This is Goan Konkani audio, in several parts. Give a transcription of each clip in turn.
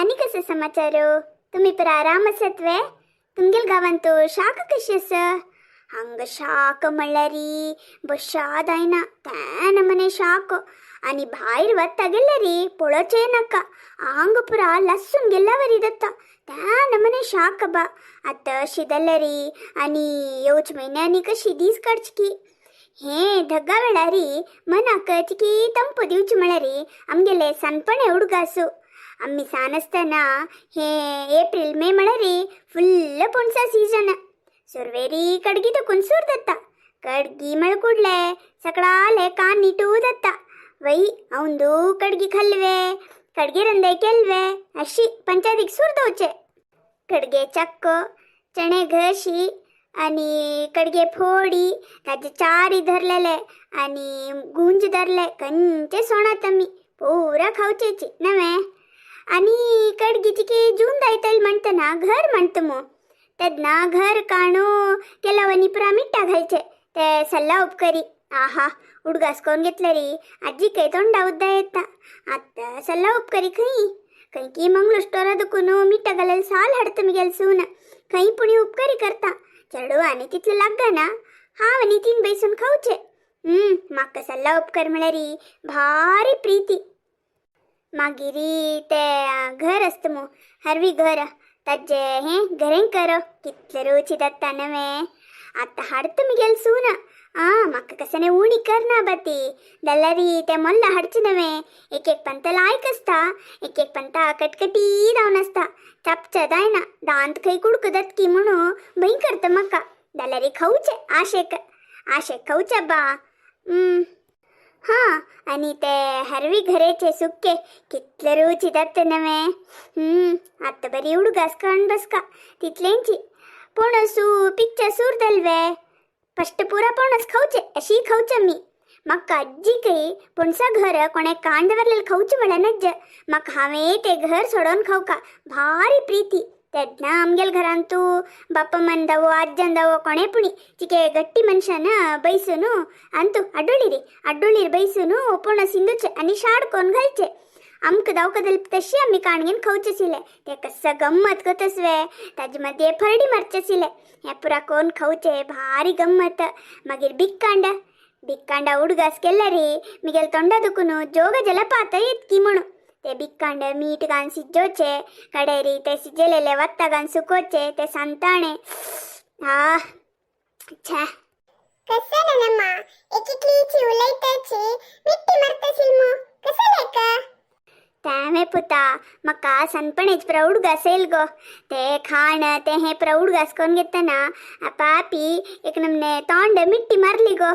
आनी कसो समाचार? तुमी पर आराम आसात वे? तुमगेल गांवांत शाक कशी आसा? हांगा शाक म्हणल्यार बशाद जायना, त्या नमने शाक. आनी भायर वता गेल्यार पळोवचें नाका, आंग पुरा लसून गेल्यावरी जाता, त्या नमने शाक बा. आतां अशी जाल्यार आनी येवच्या म्हयन्यांनी कशी दीस काडची की? हे धगा वेळार मनाक चिकी ತಂಪು दिवचे म्हळ्यार आमगेले सनपणे उडगासू. आमी सान आसतना हे एप्रिल मे म्हळ्यार फुल्ल पणसा सीजन. सुरवेरी कडगी दुखून सूर जाता. कडगी म्हळ ಕೂಡ್ಲೆ ಸಕಳಾಲೆ ಕಾನ್ ನೀಟೂ ದತ್ತ ವೈ ಅವಂದು ಕಡ್ಗಿ ಖಲ್ವೆ, ಕಡ್ಗಿ ರಂದೆ ಕೆಲ್ವೆ, ಅಶಿ पंचायतीक सूर दवचे. कडगे चक्क, चणे घशी आणि कडगे फोडी, ताजे चारी धरलेले आणि गुंज धरले, कंचे सोणात आमी पुरा खावचेची नवे. आणि कडगीची की जून दायतल म्हणतना घर म्हणत मग तेन्ना घर काणू केलावनी पुरा मिठ्ठा घालचे ते सल्ला उपकरी. आहा, उडगास करून घेतले रे आजी काय तोंडा उद्दा येता. आता सल्ला उपकरी खंय खंय की मंगळूर स्टोरा दुकून मिठा घालेल साल हाडता मिगेल सून. खंय पुणी उपकरी करता चेडू आनी तितले लागना, हांव आनी तीन बैसून खावचे. म्हाका सल्ला उपकर म्हळ्यार भारी प्रीती. मागीर ते घर आसता मू, हरवी घर, ताजे हें घरें कर कितले रुची जाता नवे. आतां हाडता मिगेल सून. आ म्हाका कसने उणी करना बाती जाल्यार ते मोल्ला हाडचे नवे. एक एक पंत लायक आसता, एक एक पंत कटकटी जावन आसता, चपचा जायना, दांत खंय कुडको जातकी म्हणून भंय करता म्हाका. जाल्यार खावचे आशेक आशेक खावचे बा. हां, आणि ते हरवी घरेचे सुक्के कितले रुची जाता नवे. आतां बरी उडगास करून बसका तितलेंची. पणसू पिकच्या सूर दलवे फस्ट पुरा पणस खावचे, अशी खावचे मी. म्हाका आजी काही पणसा घर कोणे कांड दवरलेले खावचे म्हळ्यार नज्ज. म्हाका हांवें ते घर सोडोवन खावका भारी प्रीती. तेन्ना आमगेल घरांत तूं बाप्पा मन दावो, आज्जन दावो, कोणे पुणी चिके गट्टी मनशान बैसून अंतू अड्डोळीरी अड्डोळीर बैसून पणस इंदुचे आनी शाड कोन घालचे. आमकां दावका जाल्यार तशी आमी काणगेन खावचे आशिल्ले. ते कसं गम्मत करतसवे, ताजे मध्ये फरडी मारचे आशिल्ले. हें पुरा कोन खावचे भारी गम्मत. मागीर बिक्कांड, बिक्कांडा उडगास केल्यार मिगेल तोंडा दुखून जोग जलपात येतकी म्हणून ते बिक्कांड मीठ घालून शिजोवचे, कडेरी ते शिजलेले वत्ता घालून सुकोवचे ते सांताणे. हा छे. कसं ननमा, एकेकलीची उलयताची मिट्टी मारताशील मू, कसं लेक? तेंवें पुता, म्हाका सनपणेच पुरा उडगास येयल गो. ते खाण ते हें पुरा उडगास करून घेतना पापी एक नमने तोंड मिट्टी मारली गो,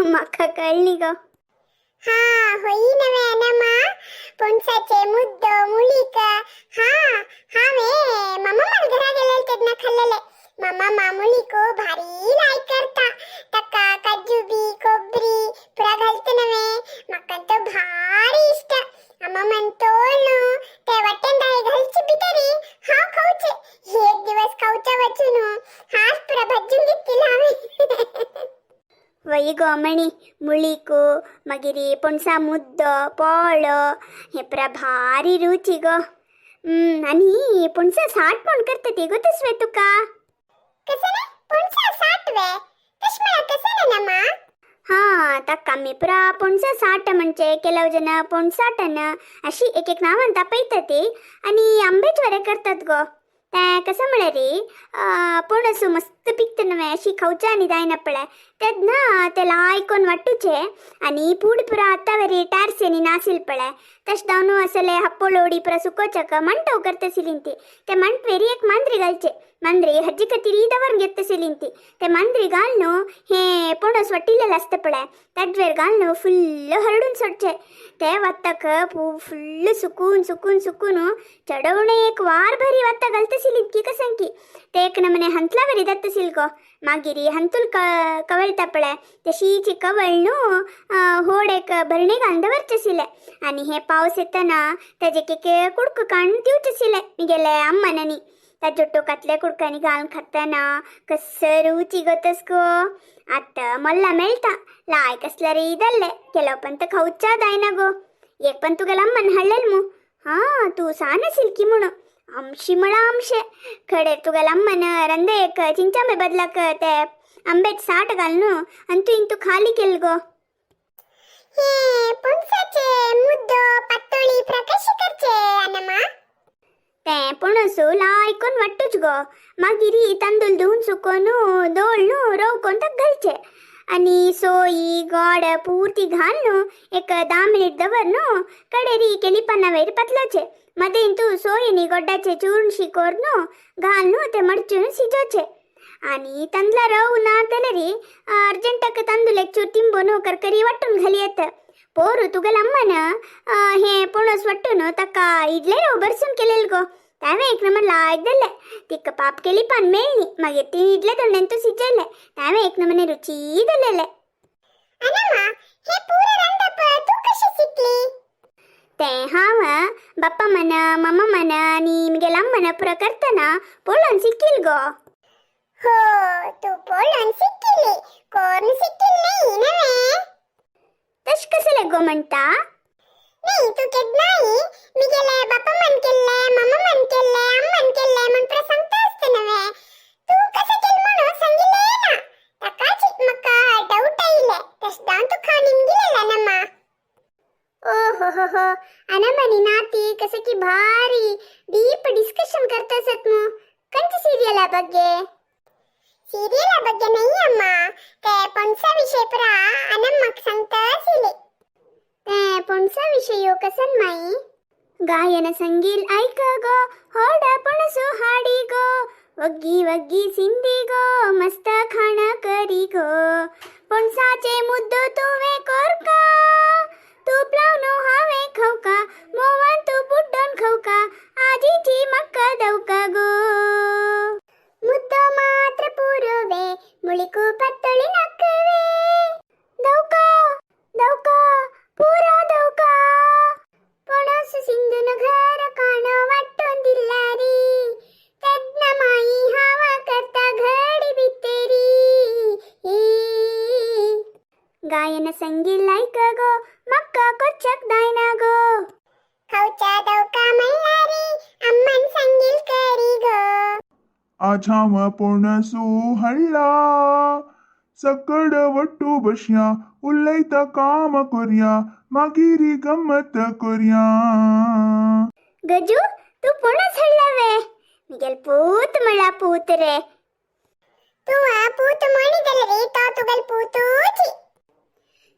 म्हाका कळ्ळी गो. हा होई नवे अनमा, पणसाचे मुद्दो मुळीक. हा, हांवे मामा माल घरा गेलेले तेन्ना खाल्लेले. मामा मामुलीको भारी लायक करता, ताका काजू बी खोबरी पुरा घालता नवे. म्हाका तो भारी इश्ट. अम्मा तोल न्हू ते वाटेन दाळे घालचे भितरी हांव खावचे. एक दिवस खावच्या वचून हात पुरा भाजून घेतली हांवें. वय गो मणी, मुळीको मागीर पणसा मुद्दो पोळो हे पुरा भारी रुची गो. आनी पणसा साठ म्हण करता ती गो तसवे तुका? कसं रे, पणसा साठ वे? तश म्हळ्यार कसं ना नमा? हा, ताका आमी पुरा पणसा साठ म्हणजे ಕೆಲವು जण पणसाटन अशी एक एक नांवान तापयतात ती आनी आंबेच वरे करतात गो. तें कसं म्हळ्यार पणस मस्त पिकता नवे, अशी खावच्या आनी जायना पळय, तेन्ना ते लायकोन वांटूचे आनी पूड पुरा आतां वरी टार्सेनी नासील पळय, तशें जावन असले हप्पोळोडी पुरा सुकोवच्याक मंटव करता आशिल्ली ती. ते मंटवेरी एक मांद्री घालचे, मांद्री हज्जी खातीर दवरून घेता आशिल्ली ती. ते मांद्री घालून हे पणस वाटिल्लेलें आसता पळय, ताजेर घालून फुल्ल हरडून सोडचे. ते वत्ताक फुल्ल सुकून सुकून सुकून चडवणे एक वार भरी वत्ता घालता आशिल्ली की कसंकी ते एक नमने हंतला वरी जाता आशिल्ली गो. मागीर हंतूल कवळटा पळय, तशीची कवळ न्हू होड एक भरणी घालून दवरचे आशिल्ले. आनी हे पावस येतना ताजे एक कुडको काडून दिवचे आशिल्ले मिगेले अम्मानानी. ताज्यो टोकांतल्या कुडकांनी घालून खातना कसं रुची गो तस गो. आतां मोल्ला मेळटा, लायक आसल्यार जाल्ले, ಕೆಲವು पण तर खावच्या जायना गो. एक पण तुगेल्या अम्मान हाडलेल मू. हा तूं सान सिल्की म्हणून आमशी म्हळा आमशे खडे तुगेले अम्मन ರಂದೆಯಕ್ಕ ಚಿಂಚಾಂಬೆ ಬದ್ಲಕ್ಕ ते आंब्याचे साठ घालून आणि तू इंतू खाली केल गो. हे पणसाचे मुद्दो पातोळी पुरा कशी करचे अनमा? तें पणसू लायकून वाट्टूच गो. मागीर तांदूळ धुवन सुकोवन दवळ्ळू रव कोन्न ताका घालचे आनी सोयी गोड पुर्ती घालून एक 10 मिनिट दवरनु कडेरी केली पाना वयर पातलोचे. मदें तूं सोय आनी गोड्डाचें चूर्ण शी कोरून घालून तें मडचून शिजोवचें. आनी तांदळा रव ना जाल्यार अर्जंटाक तांदूळ एक चूर तिंबोन करकरी वांटून घाली येता. पोरू तुगेले अम्मान हें पणस वांटून ताका इडले रव भरसून केलेल गो. तांवें एक नंबर लायक जालें. तिका पाप केली पान मेळ्ळी. मागीर ती इडले तोंडेन तूं शिजयलें. तांवें एक नमूने रुची जालेलें. अनमा, हे पुरा रांदप तूं कशी शिकली? तें हांव बाप्पा मन मम्मा मन आनी म्हगेल्या अम्मान पुरो करतना पळोवन शिकील गो. हो, तूं पळोवन शिकिल्ली, कोर्ण शिकिल न्ही नवे? तशें कसलें गो म्हणटा? नाही, तू केन्नाय मिगेले बाप्पा मन केल्ले, मम्मा मन केल्ले, अम्मान केल्ले म्हण पुरा सांगता आसता नवे. तूं कसं केल म्हणून सांगिल्लें ना. ताकाच म्हाका डाऊट आयिल्लें, तशें जावन तुका निमगिलेलें अनमा. ओ हो हो हो, अनमनी नाती कसं की भारी डीप डिस्कशन करता सत मू. कंचे सिरियला ಬಗ್ಗೆ? सिरियला ಬಗ್ಗೆ नाही अम्मा, ते पणसा विशय पुरा अनम्माक सांगता आशिल्ली. ते पणसा विशय कसन माई? ಗಾಯನ ಸಂಗೀಲ್ ಐಕಗೋ ಹೋಡ ಪಣಸು ಹಾಡಿಗೋ ಒಗ್ಗಿ ಒಗ್ಗಿ ಸಿಂದಿಗೋ ಮಸ್ತ खाण करीगो. पणसाचे मुद्दो तुवें कोरका, तूप लावन हांवें खावका, म्होंवान तूं बुड्डोन खावका, आजीची म्हाका दवका गो. मुद्दो मात्र पुरोवे मुळीकू पत्तळी नाकवे, दवका दवका पुरा दवका. पणस सिंधून घर काणो वांटून दिल्यारी, तेन्ना माई हावा करता घडी भितरी. गायन संगी लायक गो मक्का कोच्चक दायना गो. खावच्या दवका म्हणल्यारी अम्मान सांगील करी गो. आज हांव पणसू हाडला, सकड वट्टू बशया, उलयता काम करया, मागीर गम्मत करया. गजू, तूं पणस हाडला वे? मिगेल पूत म्हणला पूत रे. तूं पूत म्हणी जाल्यार तो तुगेल पूतूच.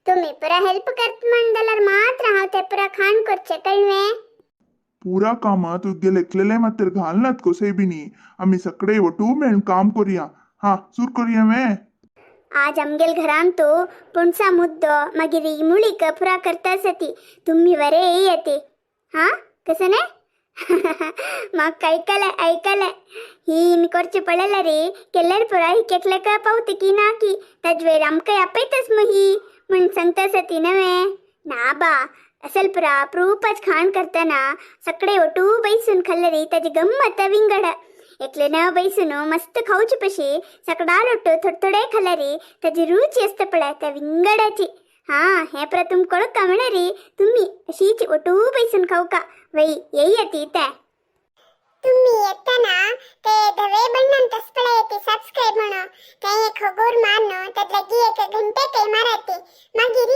तुम्ही पुरा हेल्प करत म्हण जाल्यार मात्र हांव ते पुरा खाण करचें कळ्ळें? पुरा कामां तुगेले एकलेले मात्र घालनात कोसय बिनी. आमी सगळे वटू मेळून काम करया. हा, सुर करया वे. आज आमगेल घरान तो पणसा मुद्दो मागीर ही मुळीक पुरा करता आसा. तुम्ही वरे येते हा कसं नाही. म्हाका ऐकलें ऐकलें. ही करचें पडलें रे केल्यार पुरा ही केकलेक पावता की ना की ताजे वयर आमकां आपयताच मग ही म्हण सांगता आसा ती नवे. ना बा, असल पुरा प्रूपच खाण करतना सगळे ओटू बैसून खाल्ले रे ताजी गम्मत विंगड. एकले न बैसून मस्त खावचे पशी सगळा लोटो थोडे थोडे खाल्ले रे ताजी रुची असता पळय त्या विंगडाची. हा, हे पुरा तुम कळका म्हणे रे, तुम्ही अशीच ओटू बैसून खावका वै येई ती ते. तुम्ही येताना ते धवे बण्णान तस पळय ते सबस्क्राईब म्हणून ते एक होगोर मारून त्यात लगी एक घंटे ते माराती. मागीर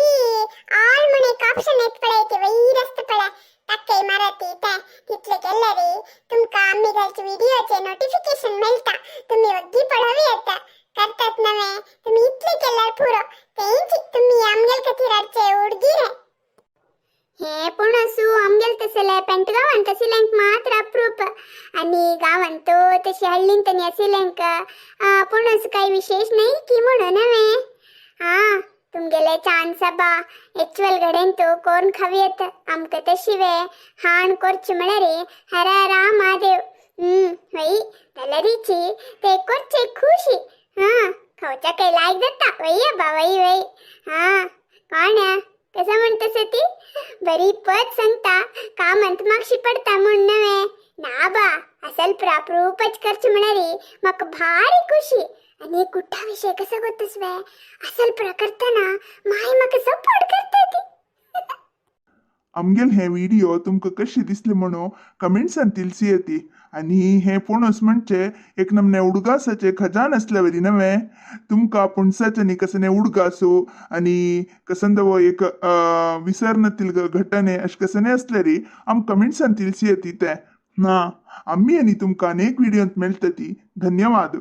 ऑल म्हण एक ऑप्शन येत पळय ते वयर आसता पळय ताका माराती. ते तितले केल्यार तुमकां आमी घालचे व्हिडिओचे नोटिफिकेशन मेळटा, तुमी वग्गी पळोवं येता. करतात नवे तुम्ही इतले केल्यार पुरो. तेंच तुम्ही आमगेल खातीर हाडचे उडगीरे. हे पणसू आमगेल तसले पेंट गांवांत आशिल्ल्यांक मात्र अप्रूप आनी गांवांत तो तशी हळ्ळीन तनी आशिल्ल्यांक पणस काय विशेष नाही की म्हणून नवे. हा, तुमगेले चान्स बा एक्चुअल घडेन तो कोण खावी येत. आमकां तशी वे हाण करचे म्हळ्यार हर हर महादेव. वय जाल्यारीची ते करचे खुशी. हा, खावच्या काय लायक जाता वय बा वय वय. हा, कोण कसं म्हणतस ती बरी पद सांगता कामंत मागशी पडता म्हण नवे. ना बा, असल प्राप्रूपच करचे म्हणारी म्हाका भारी खुशी. आनी कुठा विषय कसा गोतस वे असल प्रा करतना माय म्हाका सपोर्ट करता ती. आमगेल हे व्हिडिओ तुमकां कशें दिसले म्हणून कमेंट्सान तिलसी आनी हे पणस म्हणजे एक नमने उडगासाचे खजान असल्यावरी नव्हे. तुमकां पणसाच्यानी कसने उडगासो आनी कसंदवो एक विसरनातील घटने अशें कसने असले आम कमेंट्सान तिलसी येती ते ना. आम्ही आनी तुमकां अनेक व्हिडिओत मेळटली. धन्यवाद.